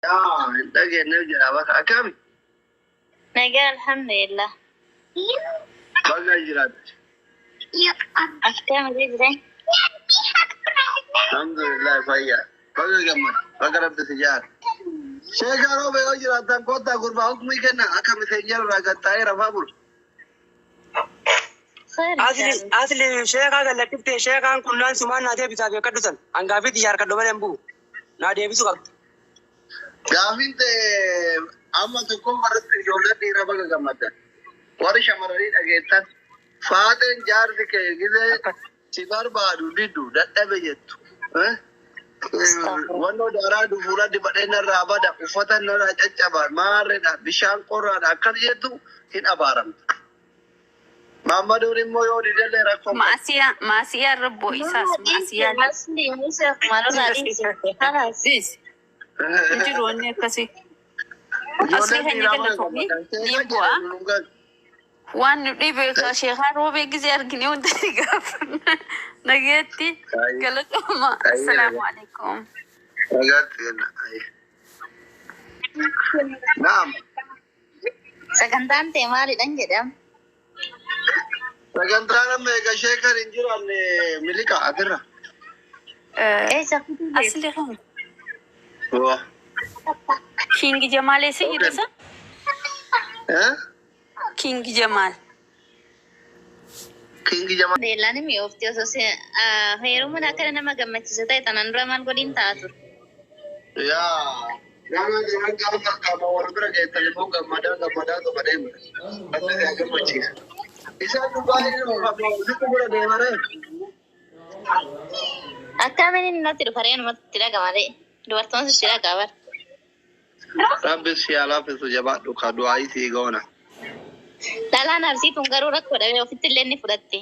Yaa hin dhageenye jira bakka akkami? Nagaa alhamdulillah. Baga jiraatte. Akkam jirtan? Alhamdulillah fayyaa. Baga gammad. Baga rabbi si jaara. Sheekaa rooba yoo jiraattan kottaa gurbaa hukumii kenna akka miseenjara irraa gattaa'ee rafaa bulu. Khair Asli inshallah. asli sheekaa gallachiftee sheekaan kunnaan sumaan naa deebisaaf eeggadhu san hangaafii xiyyaar harkadhu malee hin bu'u naa deebisu qabdi. Gaafiin ta'e amma tokkoon irratti ijoolleen dhiiraa baga gammaddan. Warri shamarranii dhageettan faaxeen jaarsi kee gizee si barbaadu diddu dadhabe jettu. Eh? Wannoo daaraa dufuura dibadhee narraa bada uffata narraa caccaba maarreedha bishaan qorraadha akkas jettu hin abaaramtu. Maammadoon immoo yoo didellee rakkoo qabu. Maasiyaa maasiyaa rabboo isaas maasiyaa Asli Yusuf maalirraa dhiise? Halas. dhiis hin jiru wanni akkasii. Asli Ijoolleen keenya dhiiraa baga galatoomii gammaddan. niin Seeqa bu'aa. jedhan nu Waan nu dhibe sheekaa roobee gisee argine hunda ni gaafanna. Nageetti galatooma. Assalaamu alaikum. Nagaatti kenna. Naam. Sagantaan ta'e maalidhan jedhama? Sagantaan amma eega sheekan hin jiranne miliqa asirra. Eessa kutuu beeku? Asli keenya. Waa. Kingi Jamaal eessa jira isa? Eh? Kingi Jamaal. Kingi Jamaal. Beellaan mi'oofti osoo heerumuun akkana nama gammachiisa ta'e tanaan dura maal godhiin ta'a ture. Yaa. Nama jiran gaafa qaama wal bira geettan immoo gammadaa gammadaa gammadee Rabbi si haa gammachiisu. Isaan dubbaa sitti bira deemaree. Akkamiin inni natti dhufa ree namatti dhagama ree. Dubartoonni sitti dhagaa bara. Rabbi si haa laaffisu jabaadhu ka du'aayii sii goona. Dhalaan arsii tun garuu rakkoo dhabee ofitti illee ni fudhatte.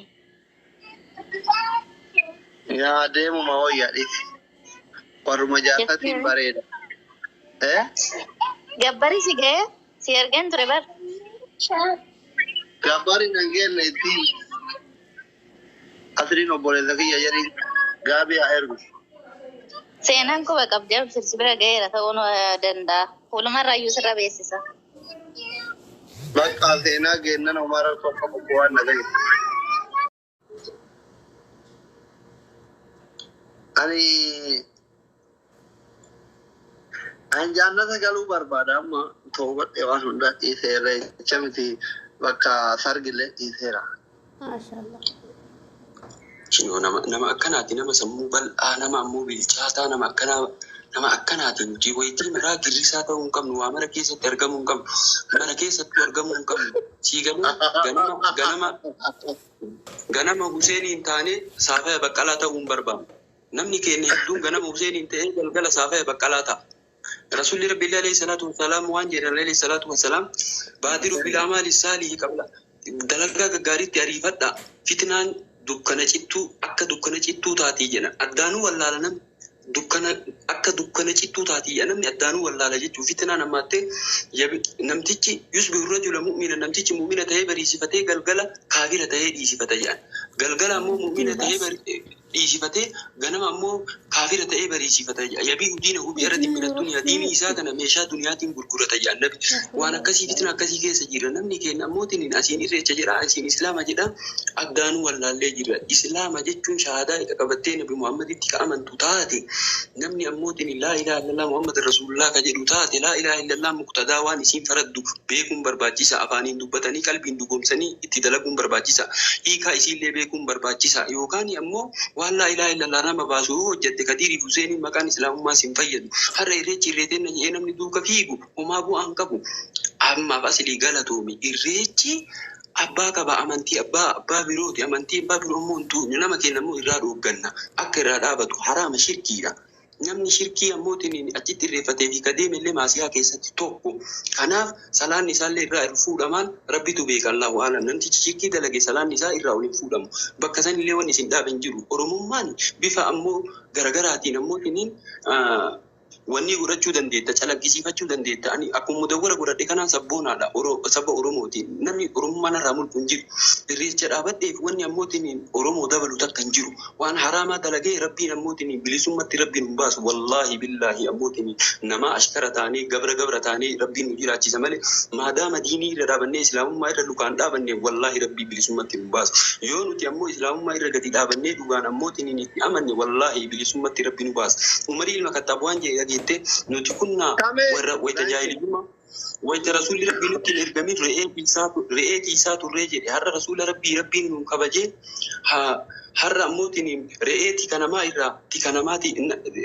Yaa deemuma wayyaa dhiisi. Warruma jaarsatiin bareeda. Eh? Gabbari si ga'ee si argeen ture bar. Gabbari nan geelle ittiin asriin obboleessa kiyya jedhiin gaabii haa ergu. Seenaan quba qabdi abshir si bira ga'eera ta'uu danda'a. Fuulumarraayyuu sirra beeksisa. Bakka seenaa geennan homaa rakkoo qabu waan na gahe. Ani an jaannata galuu barbaada amma toobadhe waan hundaa dhiiseera jecha miti bakka sargillee dhiiseera. Maashaallah. Shinoo nama nama akkanaati nama sammuu bal'aa nama ammoo bilchaataa nama akkanaa nama akkanaati nuti wayitii maraa girrisaa ta'uu hin qabnu waa mara keessatti argamuu hin qabnu mana keessattuu argamuu hin qabnu sii galee ganama ganama ganama Huseeniin taane saafaya baqqalaa ta'uu hin barbaannu. Namni keenya hedduun ganama Huseeniin ta'ee galgala saafaya baqqalaa ta'a. Rasuulli Rabbi alayhi salaatu wasalaam waan jedhan alayhi salaatu wasalaam baadiru bil amaali saalihi qabla dalagaa gaggaariitti ariifadha fitnaan dukkana cittuu akka dukkana cittuu taatii jedha addaanuu wallaala namni dukkana akka dukkana cittuu taatii jedha namni addaanuu wallaala jechuu fitnaan ammaattee namtichi yusbihu rajula mu'mina namtichi mu'mina ta'ee bariisifatee galgala kaafira ta'ee dhiisifata jedhan galgala ammoo mu'mina ta'ee dhiisifatee ganama ammoo kaafira ta'ee bariisifata jedha yabiihu diinahu bi'aradin min addunyaa diinii isaa kana meeshaa duniyaatiin gurgurata jedhan nabi waan akkasii fitina akkasii keessa jira namni keenya ammootiin asiin irreecha jedha asiin islaama jedha addaanuu wallaallee jira islaama jechuun shahaadaa eega qabattee nabi muhammaditti ka amantu taate namni ammootiin laa ilaaha illallah muhammad rasuulullah ka jedhu taate laa ilaaha illallah muqtadaa waan isiin faraddu beekuun barbaachisa afaaniin dubbatanii qalbiin dhugoomsanii itti dalaguun barbaachisa hiikaa isiillee beekuun barbaachisa yookaan ammoo waan laa ilaaha illallah nama baasu yoo hojjette kadiiriif Huseeniin maqaan islaamummaa sin fayyadu har'a irreechi irreeteen jedhee namni duuka fiigu homaa bu'aa hin qabu ammaaf asilii galatoomi irreechi abbaa qaba amantii abbaa abbaa birooti amantii abbaa biroo immoo hin tuqnu nama keenya immoo irraa dhoogganna akka irraa dhaabatu haraama shirkiidha. Namni shirkii ammootiin achitti irreeffatee fi kadeeme illee maasiyaa keessatti tokko. Kanaaf salaanni isaallee irraa ol fuudhamaan rabbitu beeka Allahu aalam. Namtichi shirkii dalage salaanni isaa irraa ol hin fuudhamu. Bakka san illee wanni isin dhaabe hin jiru. Oromummaan bifa ammoo garagaraatiin ammootiin Wanni godhachuu dandeetta, calaqqisiifachuu dandeetta. Ani akkuma mudawwara godhadhe kanaan sabboonaadha. Saba Oromooti. Namni Oromummaa narraa mulqu hin jiru. Irreecha dhaabadheef wanni ammootiin Oromoo dabalu takka hin jiru. Waan haraamaa dalagee Rabbiin ammootiin bilisummatti Rabbiin hin baasu. Wallaahi billaahi ammootiin nama ashkara taanee gabra gabra taanee Rabbiin nu jiraachisa malee maadaama diinii irra dhaabannee islaamummaa irra lukaan dhaabanne wallaahi Rabbii bilisummatti nu baasu. Yoo nuti ammoo islaamummaa irra gadi dhaabannee dhugaan ammootiin itti amanne wallaahi bilisummatti Rabbi nu baasa. Umarii ilma Kattaab waan jedhe dhageette nuti kunnaa warra wayita jaahiliyyummaa wayita rasuulli Rabbii nutti hin ergamin re'ee tiisaa turree jedhe. Har'a rasuula Rabbii Rabbiin nu kabajee har'a ammootiin re'ee tika namaa irraa tika namaati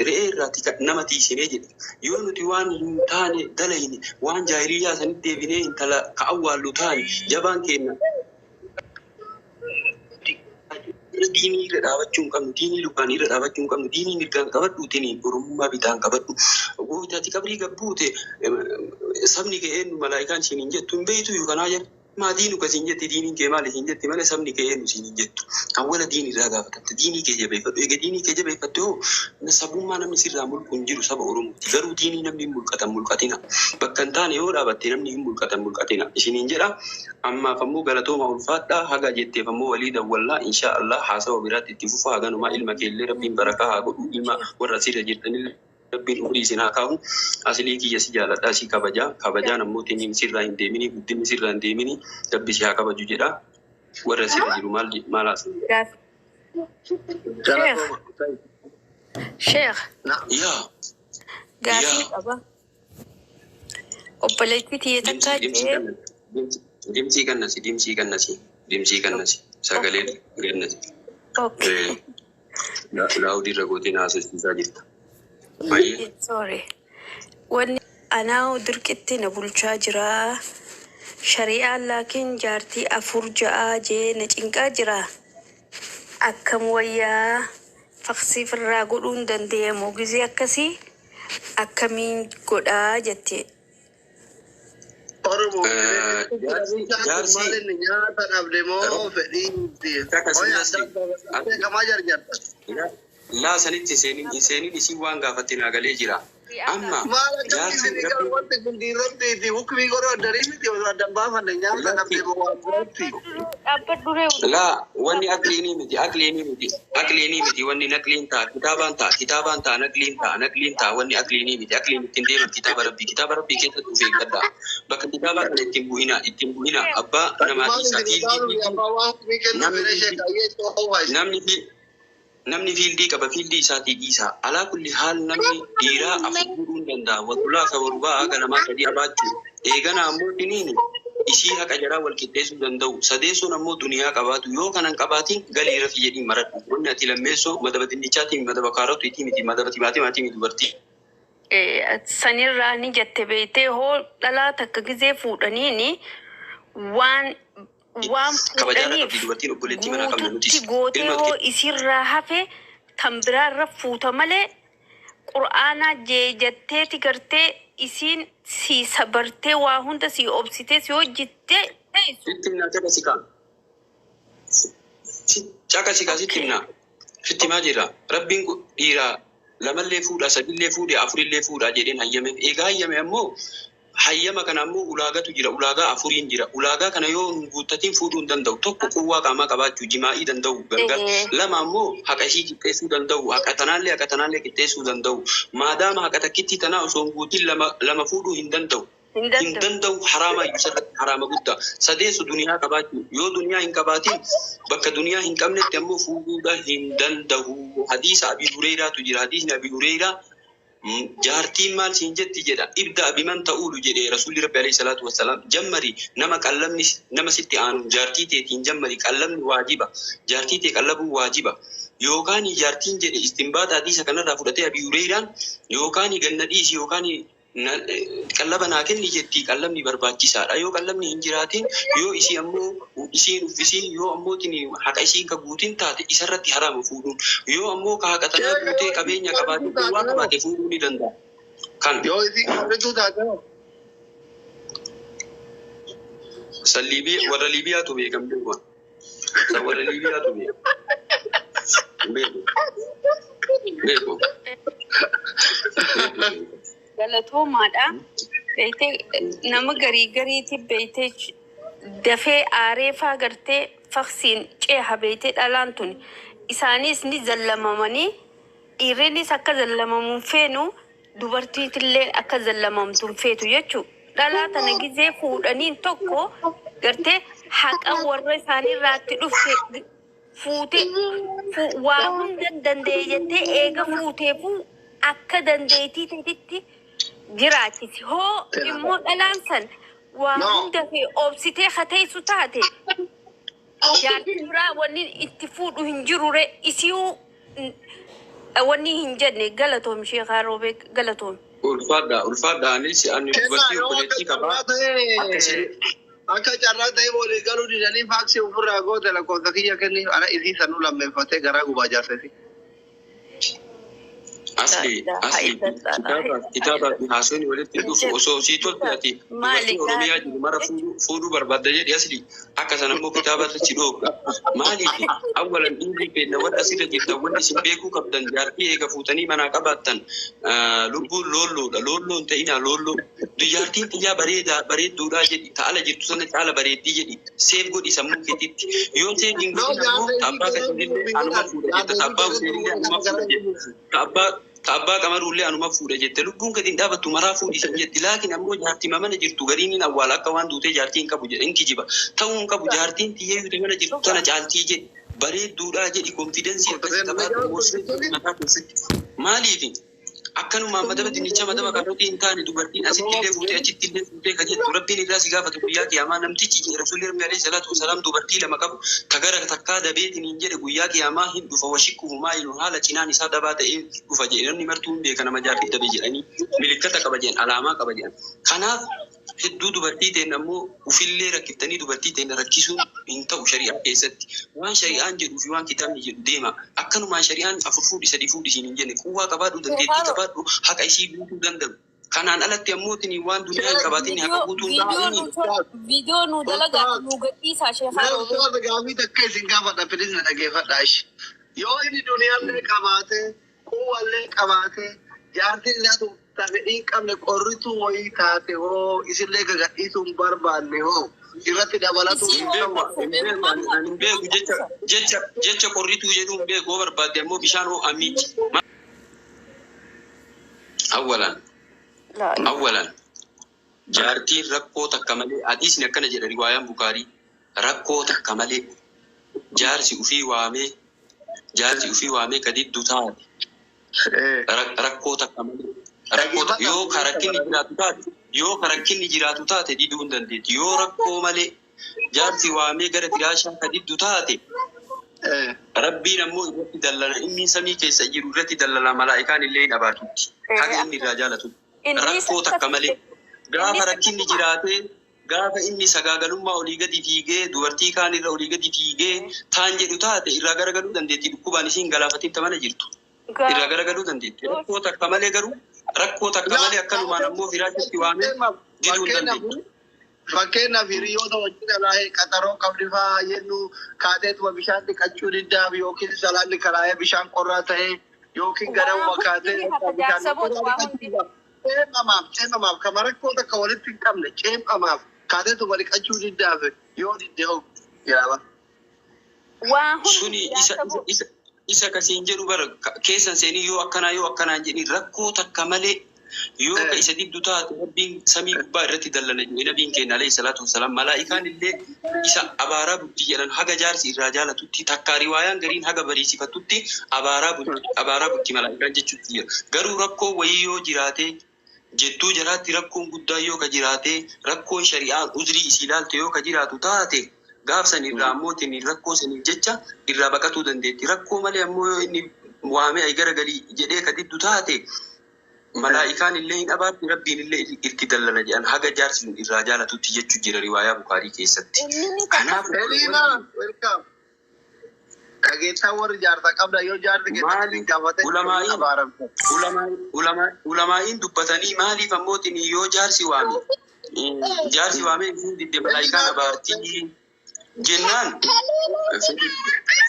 re'ee irraa tika nama tiisinee jedhe. Yoo nuti waan hin taane dalayne waan jaahiliyyaa sanitti deebinee intala ka awwaallu taane jabaan keenya diinii irra dhaabachuu hin qabnu, diinii lukaan irra dhaabachuu hin qabnu, diinii mirgaan qabadhuutiin Oromummaa bitaan qabadhu. Gootati qabrii gabbuute sabni kee eenyu malaayikaan siin hin jettu hin beektu kanaa jedhu. Maa diinu kasiin jetti diiniin kee maali siin jetti malee sabni kee eenyu siin hin jettu. Awwala diinii irraa gaafatamte diinii kee jabeeffadhu. Egaa diinii kee jabeeffatte hoo sabummaa namni sirraa mulqu hin jiru saba Oromooti. Garuu diinii namni hin mulqatan mulqatina. Bakka hin taane yoo dhaabatte namni hin mulqatan mulqatina. Isiniin jedha ammaaf ammoo galatooma ulfaadhaa haga jetteef ammoo walii dawwallaa insha Allah haasawa biraatti itti fufa haganumaa ilma keellee Rabbiin barakaa haa godhu ilma warra asirra jirtanillee Rabbiin umurii isin haa kaa'u. Asilii kiyya si jaaladha si kabajaa kabajaan ammoo tiniin sirraa hin deemini guddinni sirraa hin deemini Rabbi si haa kabaju jedha. Warra asirra jiru maal maal haasa? Sheekh, Sheekh, Yaa gaafii yaa qaba. Obboleettii tiyya takkaa jee dimsii kannasi dimsii kannasi dimsii kannasi sagalee gannasi. Okay. Laawudii irra gootee na haasofsiisaa jirta. Baay'ee. Sorry. Wanni anaa dirqitti na bulchaa jira. Shari'aan laakiin jaartii 4 6 jee na cinqaa jira. Akkam wayyaa faqsiif irraa godhuun danda'amu gizee akkasii akkamiin godhaa jette. Oromoo Jaarsi maal inni nyaata dhabde moo fedhii Caqasi nasi. beekamaa jarjarta. Laa sanitti hin seenin isiin waan gaafatte naa galee jira. Amma Maal akkamitti jaarsi isin galu wanti kun dhiirratti fi hukmii godhuu addarii miti osoo addan baafanne nyaata dhabde moo waan biratti. Dhaabbadhu ree. Laa wanni aqliinii miti aqliinii miti aqliinii miti wanni naqliin ta'a kitaabaan ta'a kitaabaan ta'a naqliin ta'a naqliin ta'a wanni aqliinii miti aqliin ittiin deeman kitaaba Rabbii kitaaba Rabbii keessatti of eeggadha. Bakka kitaabaa kana ittiin bu'ina ittiin bu'ina abbaa namaa Maal dhiisaa isin fiildii ilaalu abbaa waan hukmii kennuu fedhe sheekayyee itti ho'aa. Namni fiildii qaba fiildii isaatii dhiisaa. Alaa kulli haal namni dhiiraa afur fuudhuu hin danda'a. Watulaa warubbaa haga lamaa sadii abaachuu. Eegana ammoo tiniin isii haqa jaraa wal qixxeessuu danda'u. Sadeessoon ammoo duniyaa qabaatu. Yoo kanan qabaatiin galii rafi jedhiin maradhu. Wanni ati lammeessoo madaba dinnichaatiin madaba kaarotiitii miti madaba timaatimaatii miti dubartii. Sanirraa ni jette beektee hoo dhalaa takka gizee fuudhaniini waan waan Kabajaadha fuudhaniif qabdi dubartiin obboleettii manaa qabna nutis. guututti gootee Ilma hoo isirraa hafe tan biraarra fuuta malee qur'aanaa jee jetteeti gartee isiin si sabartee waa hunda si obsitee si hojjitte teessu. Sitti himnaa caqasi kaa. Caqasi kaa sitti himnaa. Sitti himaa jira. Rabbiin dhiiraa lamallee fuudha sadillee fuudhe afurillee fuudha jedheen hayyame. Egaa hayyame ammoo hayyama kana ammoo ulaagatu jira. Ulaagaa afuriin jira. Ulaagaa kana yoo hin guuttatiin fuudhuu hin danda'u. Tokko quwwaa qaamaa qabaachuu jimaa'ii danda'u galgal. Lama ammoo haqa ishii qixxeessuu danda'u. Haqa tanaallee haqa tanaallee qixxeessuu danda'u. Maadaama haqa takkittii tanaa osoo hin guutin lama lama fuudhuu hin danda'u. Hin Hin danda'u. danda'u haraama iyyuu sirratti haraama guddaa. Sadeessu duniyaa qabaachuu yoo duniyaa hin qabaatin bakka duniyaa hin qabnetti ammoo fuudhuudha hin danda'u. Hadiisa Abi Hureyraatu jira. Hadiisni Abi Hureyraa jaartiin maal siin jetti jedha. Ibda biman ta'uulu jedhe Rasuulli Rabbi alayhi salaatu wassalaam. Jammari nama qallamni nama sitti aanu jaartii teetiin jammari qallamni waajiba. Jaartii tee qallabuun waajiba. Yookaan jaartiin jedhe istinbaata hadiisa kanarraa fudhatee Abi Hureyraan yookaan ganna dhiisi yookaan qallaba naa kenni jetti qallamni barbaachisaadha. Yoo qallamni hin jiraatin yoo isii ammoo isiin uffisiin yoo ammoo haqa isiin ka guutin taate isarratti haraama fuudhuun. Yoo ammoo ka haqa tanaa guutee qabeenya qabaate waa qabaate fuudhuu ni danda'a. Kan Yoo isin qabeetu taate san Liibiyaa warra Liibiyaatu beekam beeku. San warra Liibiyaatu beeku. Beeku. Beeku. Galatoomaadha. Beeytee nama garii gariitti beeytee dafee aaree faa gartee faksiin ceha beeytee dhalaan tun isaanis ni zallamamanii dhiirrinis akka zallamamuun feenu dubartiitillee akka zallamamtuun feetu jechuudha. Dhalaa tana gizee fuudhaniin tokko gartee haqa warra isaaniirraatti dhufte fuute waa hunda danda'e jettee eega fuuteefuu akka dandeettii teetitti jiraachisi. Hoo immoo dhalaan san waa No. hunda fi obsitee hateessu taate jaartii biraa wanni itti fuudhu hin jirure isiyuu wanni hin jenne galatoom sheekaa roobee galatoom. Ulfaadha ulfaadha anis ani Kennaa dubartii yoo akka obboleettii qabaa. carraa ta'e Akkasii akka carraa ta'e walii galuu didanii faaksii ofirraa goote lakkoofsa kiyya kenni ana isii sanuu lammeeffatee garaa gubaa jaarsesi. Asli asli kitaaba kitaaba haasawni walitti dhufu osoo sii tolte ati Maali dubartii Oromiyaa jiru mara fuudhuu barbaadda jedhi asli akka sana immoo kitaaba irratti dhooqa. Maaliif awwalan dhiirri keenya warra asirra jirtan wanni isin beekuu qabdan jaartii eega fuutanii manaa qabaattan lubbuun loolloodha loolloon ta'inaa loolloo jaartiin xiyyaa bareedaa bareedduudhaa jedhi ta'ala jirtu sana caala bareeddii jedhi seef godhi sammuu keetitti yoo seef hin No, godhin ammoo jaarsa abbaa kashiillee anuma fuudha jetta abbaa Huseenillee anuma fuudha jetta abbaa abbaa qamaruullee anuma fuudha jette lubbuun gadi hin dhaabattu maraa fuudhi isin jetti laakiin ammoo jaartii mana jirtu gariin hin awwaala akka waan duutee jaartii hin qabu jedhe hin kijiba ta'uu hin qabu jaartiin tiyyee yuute mana jirtu tana caaltii jedhi bareedduudhaa jedhi konfidensii akkasii qabaatu immoo sirrii mataa keessatti maaliifi akkanumaan madaba dinnicha madaba karotii hin taane dubartiin asitti illee fuutee achitti illee fuutee ka jettu rabbiin irraa si gaafata guyyaa qiyaamaa namtichi jedhe rasuulli rabbi alayhi salaatu wasalaam dubartii lama qabu ta gara takkaa dabeetiin hin jedhe guyyaa qiyaamaa hin dhufa washikkuhumaa ilu haala cinaan isaa dabaa ta'ee dhufa jedhe namni martuu hin beeka nama jaartii dabe jedhanii milikkata qaba jedhan alaamaa qaba jedhan kanaaf hedduu dubartii ta'een ammoo ufillee rakkiftanii dubartii ta'een rakkisuun hin ta'u shari'aa keessatti waan shari'aan jedhuu fi waan kitaabni jedhu deema akkanumaan shari'aan afur fuudhi sadii fuudhi isiin hin jenne quwwaa qabaadhu dandeettii qabaadhu haqa isii guutuu danda'u kanaan alatti ammoo tini waan duniyaa hin qabaatin haqa guutuu hin danda'u. Viidiyoo nu dalagaa nu gadhiisaa sheekaa roobee. Ustaaz gaafii takka isin gaafadha filis na dhageeffadha ishi. Yoo inni duniyaallee qabaate quwwallee qabaate jaartiin isaatu fedhii hin qabne qorrituu wayii taate hoo isillee gagadhiisuu hin barbaanne hoo irratti dabalatu Isii hin hoo qabu. Hin beeku ani hin beeku jecha jecha jecha qorrituu jedhu hin beeku hoo barbaadde ammoo bishaan hoo amiiti. Awwalan awwalan jaartiin rakkoo takka malee hadiisni akkana jedha riwaayaan Bukaarii rakkoo takka malee jaarsi ufii waamee jaarsi ufii waamee ka diddu taate rakkoo takka malee rakkoo yoo ka rakkinni jiraatu taate yoo ka rakkinni jiraatu taate diduu hin dandeetti yoo rakkoo malee jaarsi waamee gara firaashaa ka diddu taate rabbiin ammoo irratti dallana inni samii keessa jiru irratti dallana malaa'ikaan illee hin abaatutti haga inni irraa jaalatu rakkoo takka malee gaafa rakkinni jiraatee gaafa inni sagaagalummaa olii gadi fiigee dubartii kaan irra olii gadi fiigee taan jedhu taate irraa garagaluu dandeetti dhukkubaan isiin galaafatiin tamana jirtu irraa garagaluu dandeetti rakkoo takka malee garuu rakkoo takka malee akkanumaan ammoo firaashitti waamee diduu hin dandeettu. Fakkeenyaaf hiriyoota wajjin alaa'ee qaxaroo qabdi fa'aa jennu kaateetuma bishaan dhiqachuu diddaaf yookiin salaanni karaayee bishaan qorraa ta'ee yookiin ganama kaatee bishaan ceemamaaf ceemamaaf kama rakkoo takka walitti hin qabne ceemamaaf kaateetuma dhiqachuu diddaaf yoo didde hoo jedhama. Waa hundi Suni isa isa isa kasiin jedhu bara keessan seenii yoo akkanaa yoo akkanaa jedhi rakkoo takka malee yoo ka isa diddu taate rabbiin samii gubbaa irratti dallana jedhe nabiin keenya alayhi salaatu wasalaam malaa'ikaan illee isa abaaraa bulti jedhan haga jaarsi irraa jaalatutti takka riwaayaan gariin haga bariisifattutti abaaraa bulti malaa'ikaan jechuutti jira garuu rakkoo wayii yoo jiraate jedduu jaraatti rakkoon guddaa yoo ka jiraate rakkoon shari'aan uzrii isii ilaalte yoo ka jiraatu taate gaaf san irraa ammoo tini rakkoo saniif jecha irraa baqatuu dandeetti rakkoo malee ammoo yoo inni waamee ay garagalii jedhee ka diddu taate malaa'ikaan illee hin abaarti rabbiin illee itti dallana jedhan haga jaarsi sun irraa jaalatutti jechuu jira riwaayaa Bukaarii keessatti. Kanaaf Eliina welcome. Dhageettaa warri jaarsa qabda yoo jaarsi Maali? keessatti gaafate Ulamaa'iin abaaramte. Ulamaa'iin dubbatanii maaliif ammootiin yoo jaarsi waame jaarsi waamee isiin didde malaa'ikaan abaartii jennaan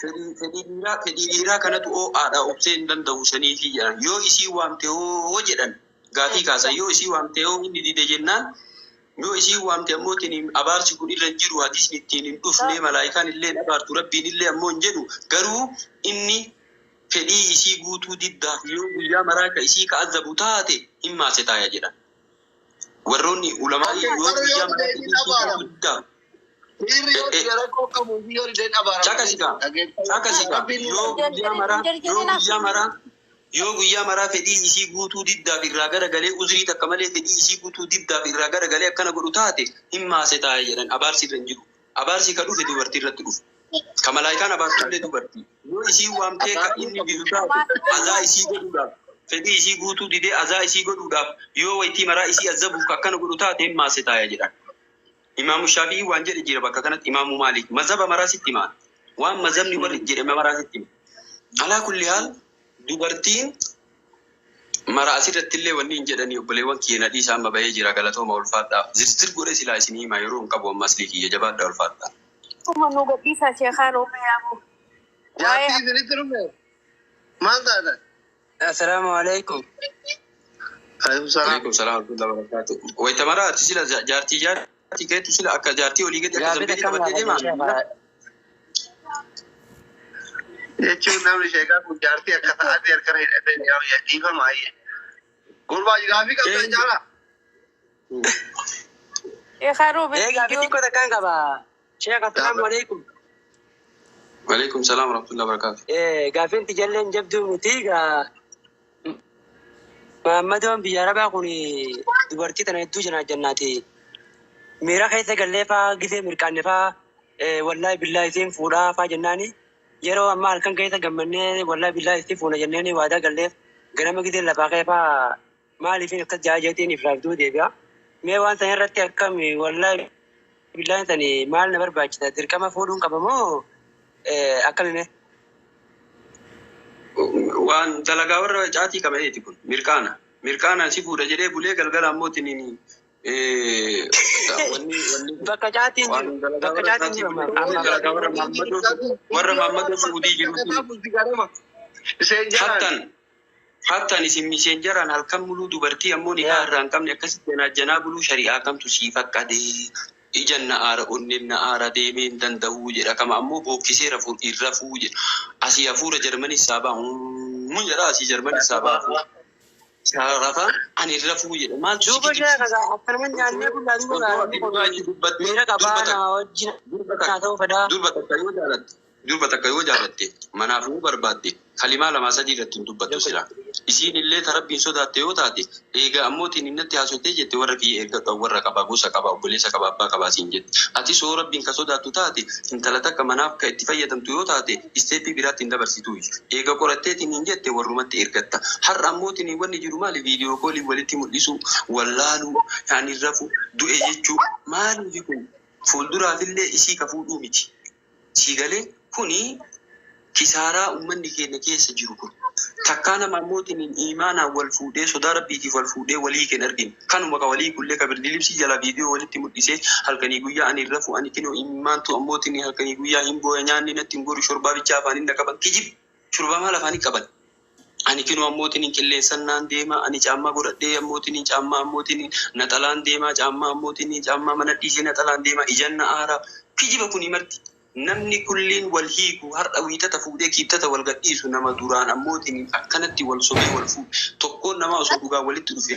Fedhii dhiiraa kanatu oo'aadha, obsee hin danda'u saniifi jedhan. Yoo isii waamte hoo jedhan, gaafii kaasan. Yoo isii waamte hoo inni dide jennaan, yoo isii waamte ammoo ittiin abaarsi kun irra hin jiru, hadisni ittiin hin dhufne, malaayikaan illee hin abaartu, rabbiin illee ammoo hin jedhu. Garuu inni fedhii isii guutuu diddaaf yoo guyyaa maraa ka isii ka azabu taate hin maase taaya jedhan. Warroonni ulamaa yoo guyyaa maraa fedhii isii guutuu diddaaf. Dhiirri yoo dide rakkoo qabu, yoo dide abaarama. Caqasigaa. Caqasigaa. Yoo guyyaa maraa fedhii isii guutuu diddaaf irraa garagalee, uzrii takka malee fedhii isii guutuu diddaaf irraa garagalee akkana godhu taate, hin maase taa'e jedhan. Abaarsi irra hin jiru. Abaarsi ka dhufe dubartii irratti dhufe. Ka malaayikaan abaartullee dubartii. Yoo isii waamtee ka inni didu taate, azaa isii godhuudhaaf, fedhii isii guutuu didee azaa isii godhuudhaaf, yoo waytii maraa isii azabuuf akkana godhu taate, hin maase taa'e jedhan. Imaamu Shaafii waan jedhe jira bakka kanatti. Imaamu Maalik mazhaba maraa sitti himaa. Waan mazhabni warri jedhame maraa sitti hima. Alaa kulli haal, dubartiin mara asirratti illee wanni hin jedhanii, obboleewwan kiyya, nadhii isaan bahee jira, galatooma, ulfaadhaa. Zirzir godhe silaa isinii hima, yeroo hin qabu ammas kiyya, jabaadhaa, ulfaadhaa. Kuma nu gadhiisaa, sheekaa rooba yaabu. Jaartii isinitti dhufe? Maal taatan? Assalaamu alaikum. Alaikum salaam. Alaikum salaam wa rahmatullahi wa barakatuh. Wayita maraa ati sila jaartii keetu sila akka jaartii olii gadi akka Gaafii zambeelii takka qabattee deemaa? gaafadha. Jechuun namni sheekaa kun jaartii akka sa'aatii harkana hidhatee yaa'u dhiifama ayyee. Gurbaa, gaafii qabdaa jaalaa? Sheekaa rooba. Ee, gaafii xiqqoo takkaan qaba. Sheekh, assalaamu alaikum. Alaikum salaam wa rahmatullahi wa barakatuh. Ee, gaafiin tijalleen jabduu miti gaa. Maammadoon biyya Arabaa kun dubartii tana hedduu janaa jannaati. Miira keessa gallee faa gisee mirqaanne faa, wallaahi billaahi isiin fuudhaa faa jennaani, yeroo ammaa halkan keessa gammannee wallaahi billaahi isii fuuna jenneeni waadaa galleef, ganama gisee lafaa kee faa maaliifin akkas jaa jeetiin ifraaf duu deebi'a. Mee waan sana irratti akkami? Wallaahi billaahi sani maal na barbaachisa? Dirqama fuudhuun qaba moo akkami mee? Waan dalagaa warra caatii qabateeti kun mirqaana. Mirqaanaan si fuudha jedhee bulee galgala ammoo tiniin wanni Bakka caatiin waan jiru dalagaa bakka warra caatiin caatii jiru amma bulee dalagaa warra Maammadoo Suudii jiru. Isheen jalaan. Hattan isin miseenjaraan halkan muluu dubartii ammoo nikaa irraa hin qabne akkasitti janaa buluu shari'aa kamtu sii faqqadee? Ijan na aara, onneen na aara, deemee hin danda'uu jedha. Kama ammoo bookkisee rafuu hin rafuu jedha. Asii hafuura Jarmanii saabaa mun jedha, asii Jarmanii saabaa hafuura. Rafa ani hin rafuu jedha. Maaltu si Duuba kijibsiisa? sheekha, akkanuma nyaannee bullaa duuba Osoo ati dhugaa itti dubbattee miira qabaa durba takka nama wajjin durba haa takka ta'uu fedhaa. Durba takka yoo jaalatte, durba takka yoo jaalatte, manaaf yoo barbaadde, kalimaa lamaa sadii irratti hin dubbattu sila. Isiin illee ta rabbiin sodaatte yoo taate, eega ammootiin innatti haasofte jette, warra kiyya eeggadhu, warra qaba, gosa qaba, obboleessa qaba, abbaa qabaa siin jette. Ati soo rabbiin ka sodaattu taate, intala takka manaaf ka itti fayyadamtu yoo taate, step biraatti hin dabarsitu. Eega qoratteetiin hin jette, warrumatti ergatta. Har'a ammootiin wanni jiru maali? Video call walitti mul'isu, wallaaluu, ani rafu, du'e jechuu maali kun? Fuulduraafillee isii ka fuudhuu miti. Sii galee? Kuni kisaaraa uummanni keenya keessa jiru kun. Takkaa nama ammootiin imaanaan wal fuudhee, sodaa rabbiitiif wal fuudhee walii kan arginu. Kanuma ka walii kullee ka birdilibsii jala viidiyoo walitti mul'isee halkanii guyyaa ani hin rafu, ani kinoo imaantu ammootiin halkanii guyyaa hin booya, nyaanni natti hin goru, shorbaa bichaa afaanii na qaban, kijib, shorbaa maal afaanii qaban. Ani kinoo ammootiin qilleensannaan deema, ani caammaa godhadhee ammootiin caammaa ammootiin naxalaan deema, caammaa ammootiin caammaa mana dhiisee naxalaan deema, ijan na aara, kijiba kuni marti. Namni kulliin wal hiiku har'a wiixata fuudhee kiibtata wal gadhiisu, nama duraan ammootiin akkanatti wal sobee wal fuudhe tokkoon namaa osoo dhugaa walitti dhufe.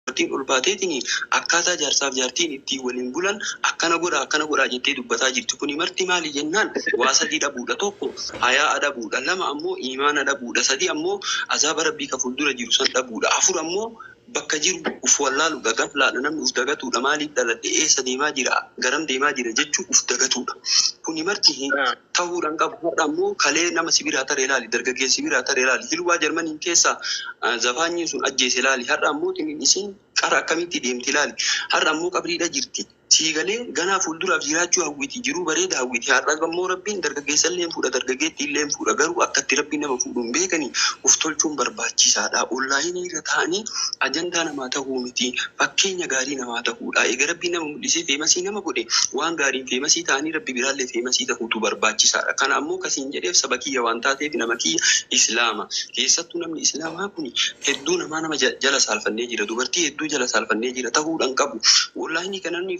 Dubartiin ol baateetiin akkaataa jaarsaaf jaartiin ittiin waliin bulan akkana godha, akkana godhaa jettee dubbataa jirti. Kuni marti maali jennaan, waa sadii dhabuudha. Tokko hayaa dhabuudha. Lama ammoo imaana dhabuudha. Sadi ammoo azaaba rabbii ka fuuldura jiru san dhabuudha. Afur ammoo bakka jiru uf wallaaluudha. Gaflaadha, namni uf dagatuudha. Maaliif dhaladhe? Eessa deemaa jira? Garam deemaa jira jechuu uf dagatuudha. Kuni marti ta'uudhaan qabu. Har'a ammoo kalee nama sibiraa taree ilaali. Dargaggeessi sibiraa taree ilaali. Hilwaa Jarmaniin keessaa zafaanyiin sun ajjeese ilaali. Har'a ammoo isiin qara akkamitti deemti ilaali. Har'a ammoo qabriidha jirti. Sii galee ganaa fuulduraaf jiraachuu hawwiti, jiruu bareeda hawwiti. Har'a ammoo Rabbiin dargaggeessa illee fuudha, dargaggeettii illee fuudha. Garuu akkatti Rabbiin nama fuudhu hin beekanii uf tolchuun barbaachisaadha. Onlaayinii irra taa'anii ajandaa namaa tahuu miti. Fakkeenya gaarii namaa tahuudha. Eega Rabbiin nama mul'isee famous nama godhe, waan gaariin famous ta'anii Rabbi biraallee famous tahuutu barbaachisaadha. Kana ammoo kasiin jedheef saba kiyya waan taateef, nama kiyya Islaama. Keessattuu namni Islaamaa kun hedduu namaa nama jala saalfannee jira. Dubartii hedduu jala saalfannee jira. Tahuudhaan qabu. Onlaayinii kana namni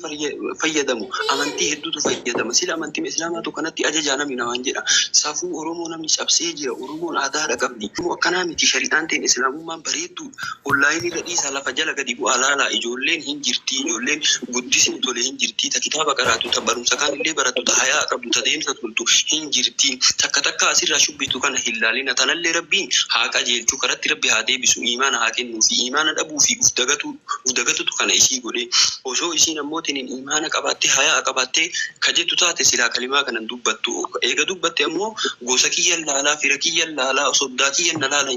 fayyadamu amantii hedduutu fayyadama. Sila amantii Islaamaatu kanatti ajajaa namni namaan jedha. Safuu Oromoo namni cabsee jira. Oromoon aadaadha qabdi. Immoo akkanaa miti, shari'aan ta'in Islaamummaan bareedduudha. Onlaayinii irra dhiisaa, lafa jala gadi bu'aa laalaa, ijoolleen hin jirti. Ijoolleen guddisni tole hin jirti. Ta kitaaba qaraatu, ta barumsa kaan illee barattu, ta hayaa qabdu, ta deemsa toltu hin jirti. Takka takka asirraa shubbitu kana hin laalina. Tanallee Rabbiin haa qajeelchu, karatti Rabbi haa deebisu, imaana haa kennuu fi imaana dhabuu fi uf dagatu uf dagatutu kana isii godhe. Osoo isiin ammootiin imaana qabaattee, hayaa qabaattee kajettu taate, silaa kalimaa kanan dubbattu. Eega dubbatte ammoo gosa kiyyan laalaa, fira kiyyan laalaa, soddaa kiyyan na laala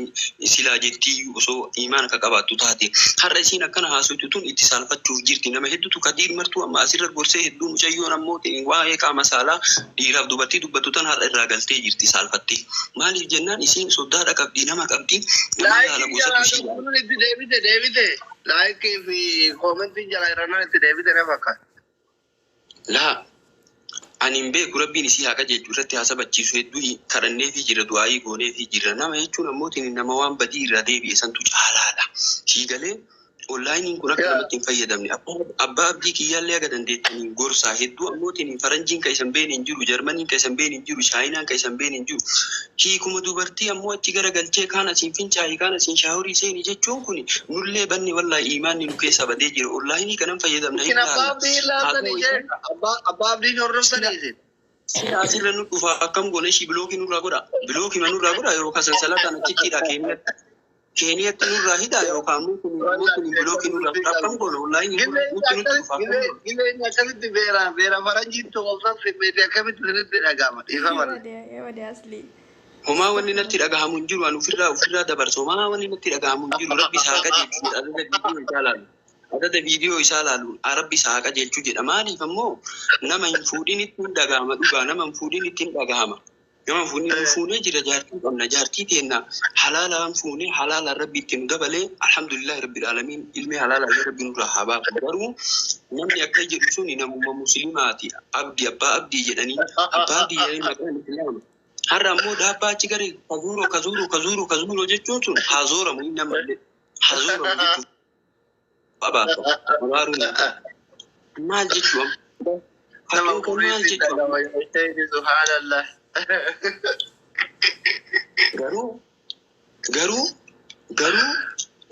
silaa jettiyyuu osoo imaana ka qabaattu taate. Har'a isiin akkana haasoftu tun itti saalfachuuf jirti. Nama hedduutu kadiir martuu amma asirra gorsee hedduu. Mucayyoon ammoo waa'ee qaama saalaa dhiiraaf dubartii dubbattu tan har'a irraa galtee jirti saalfattee. Maaliif jennaan, isiin soddaadha qabdi, nama qabdi, nama laala, Like gosatu jalaa ishii laala. qabduun itti deebite deebite. Like fi commentiin jalaa irranaan itti deebite na fakkaata. Laa, ani hin beeku. Rabbiin isii haa qajeelchu, irratti haa sabachiisu. Hedduu kadhanneefii jira, du'aayii gooneefii jira. Nama jechuun ammootiin nama waan badii irraa deebi'e santu caalaadha. Sii galee, onlaayiniin kun akka namatti hin fayyadamne abbaa abdii kiyyaallee aga dandeettaniin gorsaa. Hedduu ammootiin faranjiin ka isan beene hin jiru, Jarmaniin ka isan beene hin jiru, Chaayinaan ka isan beene hin jiru. Hiikuma dubartii ammoo achi gara galchee kaan asiin fincaa'i, kaan asiin shaaworii seeni jechuun kun nullee banne. Wallaahi, imaanni nu keessaa badee jira. Onlaayinii kanan fayyadamna hin Isin abbaa laalla. abdii Haa laaltanii ta'u jee isaan abbaa abdii hordoftanii isin. Sila asirra nu dhufa, akkam goone? Ishii block nurraa godha. Block nurraa godha yookaan sansalataan achittidha Keeniyatti. Keeniyatti nurraa hidha yookaan immoo kun immoo kun block nurraa godha. Akkam goone? Onlaayinii kun nutti nutti dhufa, akkam goone? Gilleen akkamitti beera beera faranjiin tokkoffan fimmeeti, akkamitti isinitti dhaga'ama? Dhiifama. Eewade asli. Homaa wanni natti dhagahamu hin jiru. Ani ofirraa dabarsa. Homaa wanni natti dhagahamu hin jiru. Rabbi isaa haa qajeelchu jedha. Adada viidiyoo isaa laalu. Adada viidiyoo isaa laalu. Rabbi isaa haa qajeelchu jedha. Maaliif ammoo nama hin fuudhin itti hin dhagahama dhugaa. Nama hin fuudhin itti hin dhagahama. Nama hin fuudhin nu fuunee jira, jaartii qabna. Jaartii teenna halaalaan fuunee, halaalaan Rabbi itti nu dabalee, alhamdulillahi rabbil aalamiin, ilmi halaalaa illee Rabbi nurraa haa baasu. Garuu namni akka jedhu suni namuma musliimaati. Abdi, abbaa abdii jedhanii, abbaa abdii jedhanii maqaan Islaama. Har'a ammoo daabbaa achi gari kazuuro kazuuro kazuuro kazuuro jechuun sun haa zooramu, inni ammallee haa zooramu jechuun abaarsa. Abaaruun hin ta'u. Maal jechuu amma? Nama Fakkiin kun maal fuudhiitti jechuu amma? dhaga'ama jettee, subhaanallah. Garuu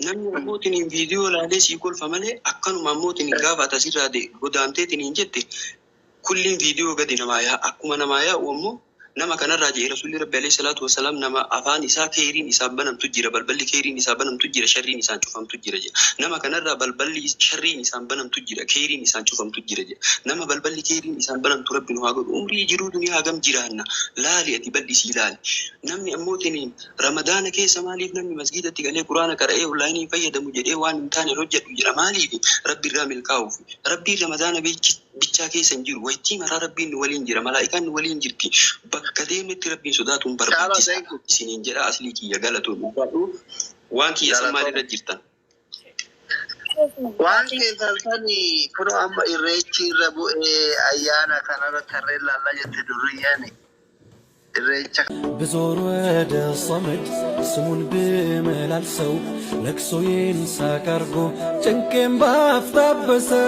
namni ammootiin viidiyoo laalee sii kolfa malee, akkanuma ammootiin gaafa ati asirraa godaanteetiin hin jette, kulliin viidiyoo gadi namaa yaa akkuma namaa yaa'u ammoo nama kanarraa jedhe Rasuulli Rabbi alayhi salaatu wasalaam, nama afaan isaa keeriin isaan banamtu jira, balballi keeriin isaa banamtu jira, sharriin isaan cufamtu jira jedha. Nama kanarraa balballi sharriin isaan banamtu jira, keeriin isaan cufamtu jira jedha. Nama balballi keeriin isaan banamtu Rabbi nu haa godhu. Umrii jiruu duniyaa hagam jiraanna? Laali, ati bal'isii laali. Namni ammootiin Ramadaana keessa maaliif namni masgiidatti galee Quraana qara'ee onlaayinii fayyadamu jedhee waan hin taane hojjedhu jedha? Maaliif? Rabbi irraa milkaa'uuf. Rabbiin Ramadaana bichaa keessa hin jiru. Waytii maraa Rabbiin nu waliin jira, malaa'ikaan nu waliin jirti. Bakka deemnetti Rabbiin sodaatuun Caalaa, barbaachisaadha. thank you. Isiniin jedha, aslii kiyya, galatoon ulfaadhu. Waan kiyya san Galatoon. maalirra jirtan? Waan keessan sani kunoo amma irreechi irra bu'ee ayyaana kanarra tarreen laallaa jette durriyyaan irreecha. ብዞር ወደ ሶመድ ስሙን ብመላልሰው ለቅሶዬን ሳቅ አርጎ ጭንቄን ባፍታበሰው።